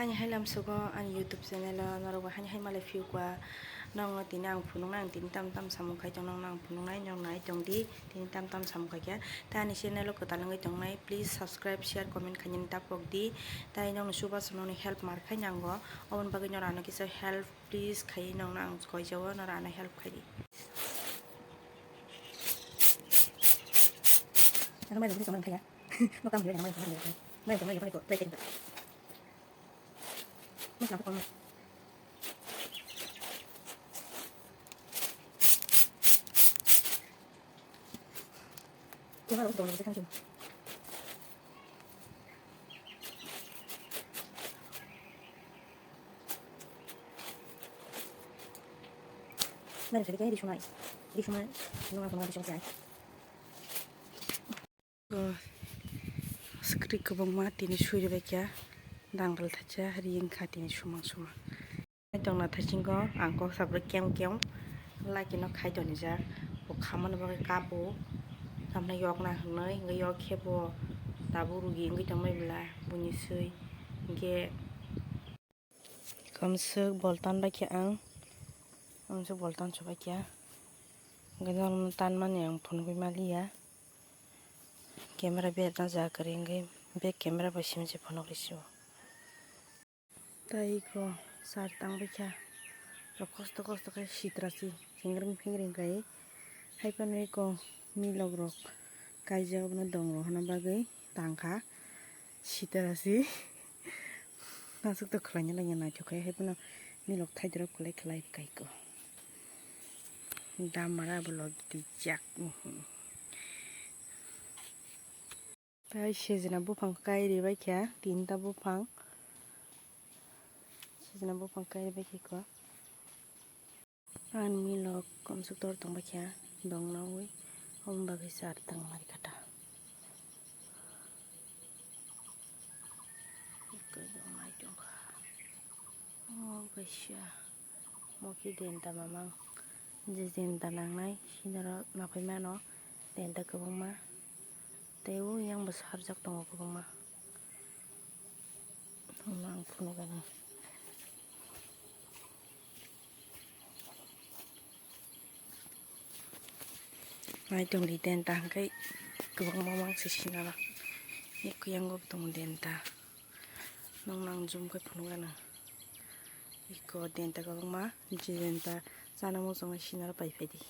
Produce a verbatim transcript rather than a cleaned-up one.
Ani hai lamsogo ani YouTube channel o norok bo haini hai malai phiyokha. Nokno tini ang phunuknai, ang tini tam tam samung khai tong, nokno ang phunuknai, nok nai tong di, tini tam tam samung khai khe. Tai ani channel o kwtal wngwi tongnai, please subscribe, share, comment khainani ta pok di. Tai nokni chubachu nokni help mar khai nango, oboni bagwi norok ano kisa help please khai, nokno ang koi jao, norok ano help khai di. Ano mai rok ni samung khai ya. Nok tam dia mai rok ni samung khai. Mai rok ni samung khai ko, try khai. Nang sari kaya di sunai, di sunai, nung aku nung di sunai. Skri kwbangma tini swi rwbaikha, dangal thaisa ri wngkha tini sumang sumang. Tongna thaisingo ang kok sabrwi keng keng laki no khai tonijak, bo khamani bagwi kapo, tamni yokna hinwi wngwi yok khe bo tabuk rugi wngwi tongmani bwla buini swi hwnkhe. Kamswk boltan bai khe ang, kamswk boltan sobai khe, hwnkhe norokno tanmani ang phunugwi maliya. Camera berajak kwrwi wngwi, bek camera bai simi se phunugwi sio. Tai eko sar tangbaikha, rok kosto kosto khe sitra si hingrwng phingrwng kaiwi. Haiphano eko milok rok kaijak, abono dong rok hwnna bagwi tangkha sitra si. Aswk to khwlaina laina naithok khe, haiphano milok thaidorop khwlai khwlai kaiko. Damara bo log dijak. Tai sejna buphang kai ribaikha, tinta buphang, sejna buphang kai ribaikha ko. Ani milok kamswk tor tongbaikha, dongnaui, oboni bagwi sar tangmani kha ta. Eko dongnai tongkha. O kaisa. Mo khe denta mamang, je denta nangnai, sinaro naphai mano denta kwbangma. Tei o yang bo sarjak tongo kwbangma. Omo ang phunukgani. Nai tongdi denta hwnkhe kwbangma mangsi sinaro. Eko yango bo tongo denta. Nokno ang zoom khe phunukgano. Eko denta kwbangma, je denta chana muchungma sinaro paiphaidi.